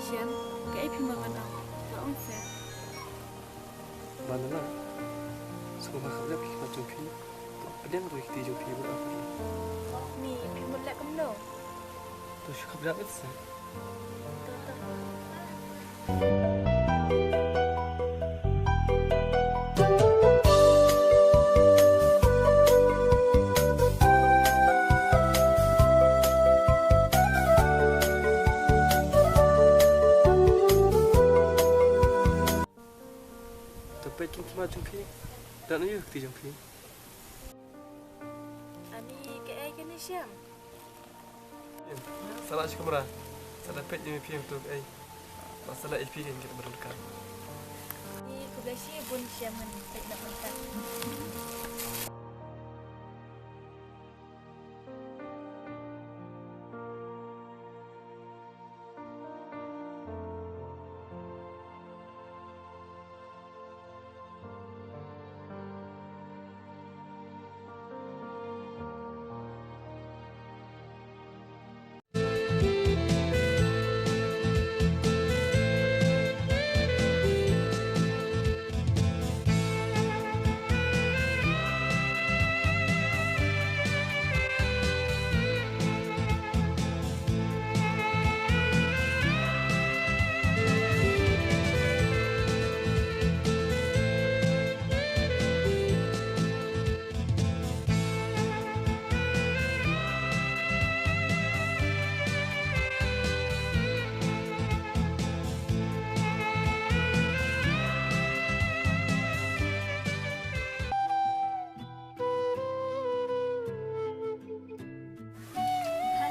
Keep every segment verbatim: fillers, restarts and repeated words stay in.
Shem, kaei phi mut ban ong? To ong seh. Ba na la. Sngewbha khapjap ki khmat jong phi. To pdiang ruh ïa ki kti jong phi bad ap ki. Ni, phi mut leh kumno? To shu khapjap ïa seh. To, to. To peit kin khmat jong phi. Dan aïu kti jong phi. Ani kaei kane Shem? Sa la shi kamra. Sa la peit ïa phi ïa to kaei. Ba sa la ïa phi ken kit ba donkar. Ni khublei shibun Shem ngan peit na pangkat.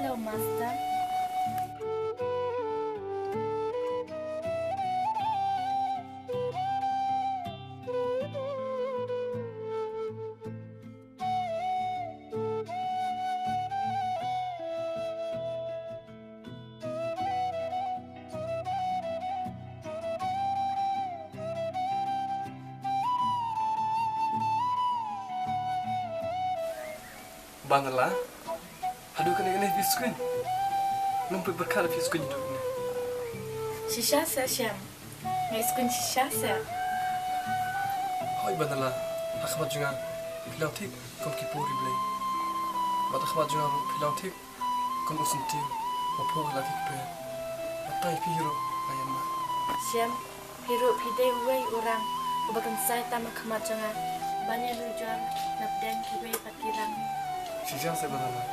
Hello, Master. Banala. Haduh kane kane phi skun. Nang phi berkat phi skun haduh kane. Shisha seh Shem. Nga skun shisha seh. Hoi Banala. Ha khmat jong nga phi long thik kum ki puri blei. Bad ha khmat jong nga ruh phi long thik kum u syntiew ba phuh la ki kper. Batai phi ruh nga ïam ma. Shem, phi ruh phi dei uwei u rang uba kynsai tam ha khmat jong nga. Ban ïanujor na pdeng kiwei pat ki rang. Shisha seh Banala.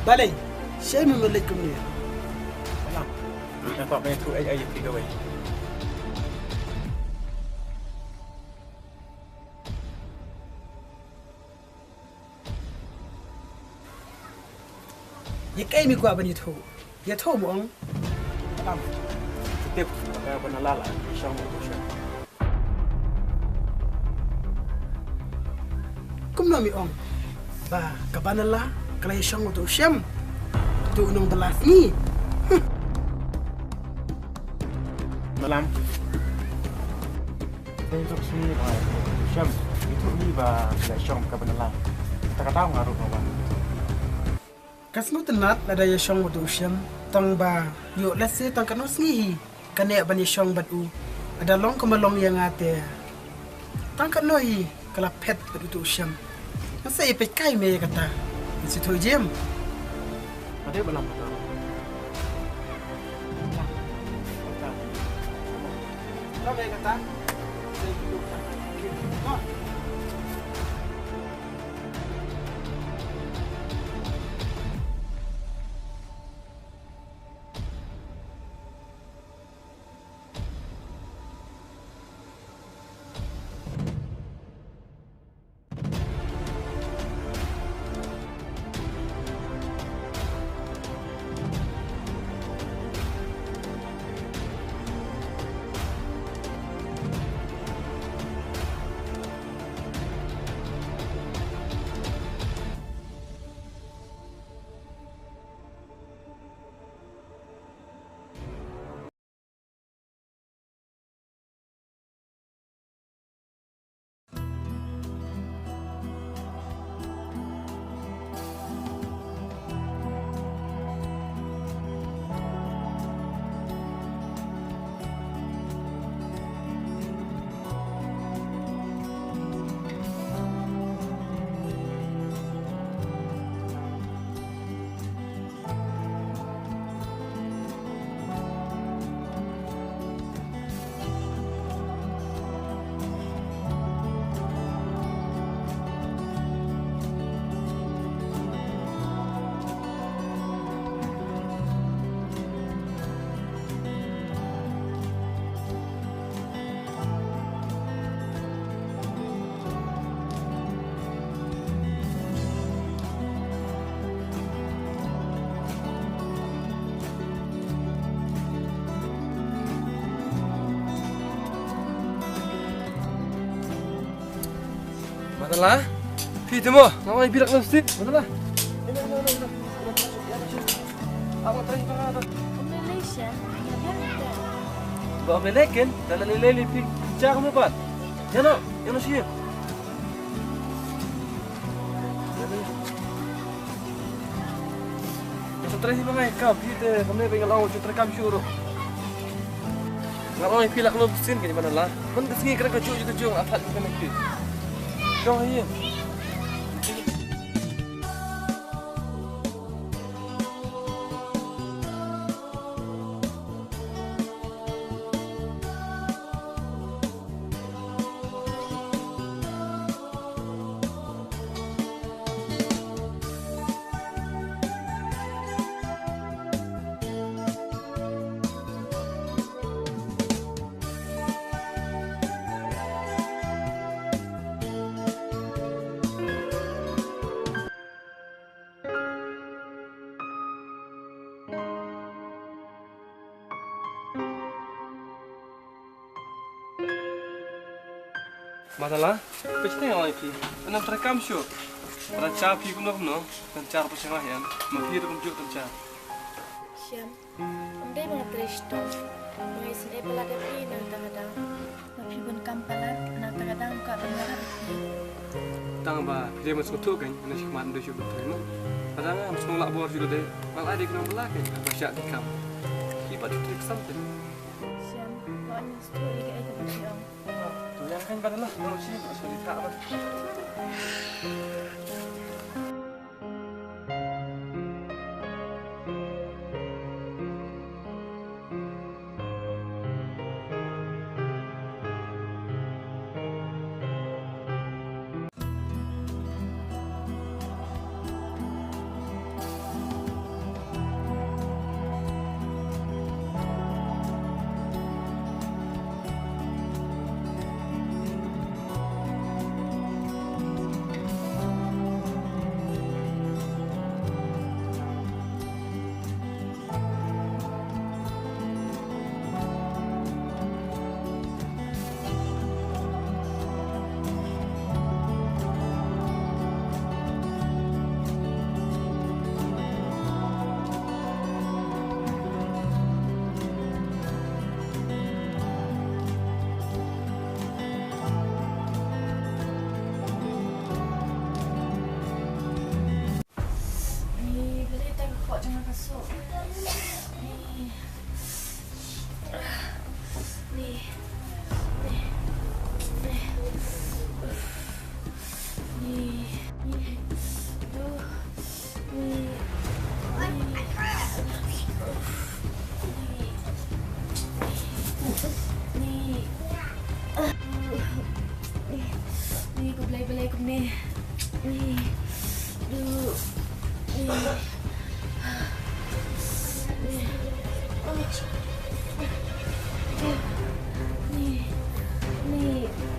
Balei? Shei me leit kumne? Balang, nga kwah ban ïathuh ei ei ïa phi kawei. Ïa kaei me kwah ban ïathuh? Ïathuh mo ong. Balang, tip ka Banala la shong uto u shem. Kumno me ong ba ka Banala ka la ïashong uto u shem? Uto u nongbylla sngi. Huh. Balang. Dei tok sngi ba shem. Itu ni ba la shong ka Banala. Ta ka tau nga ruh ba. Ka sngewtynnat lada ïashong uto u shem tang ba ïoh lehse tang katno sngi hi ka neh ban ïashong bad u. Lada long kumba long ïa nga te tang katno hi ka la phet bad uto u shem. Nga sa ïa peit kai me ïa kata. Ngi shu thoh jim. Ade balang kata. Madala, phi te mo, nga wan ïa phi lak lipstick, Madala. Ba ym lei lei ken, da la lei lei phi ja kumno pat. Ïa no, ïa no shi. Nga sa trei hi ba ngai kam phi te kamne ba nga long ju trei kam shuh ruh. Nga long hi phi lak lum sin kane Madala. Man ka sngi kren ka juh ju ka juh nga thad kane phi. Jong hi. Madala, phi te nga ong ïa phi. Ngan trei kam shuh. Para cha phi kumno kumno, ngan cha ruh phi sngewbha ïa. Ma phi ruh kumjuh ngan cha. Shem, ym dei ba nga trei shitom. Nga isynei palat ïa phi nangta ka daw. Ma phi bun kam palat nangta ka daw, ka ban ïarap ïa phi. Tang ba phi dei ban sngewthuh kein, nga shu khmat ym dei shuh ban trei mo. Lada ngam sngew lah bor shuh lade, nga la dei khnang ba la kein, haba shah ki kam. Phi pat ju trei ksam te. Shem, ba nga sngewthuh ïa kaei kaba phi ong. To ïa kein pat la, nga shu, nga shu di thah pat. Kumne. Ni. Du. Ni. Ni. Ni. Ni.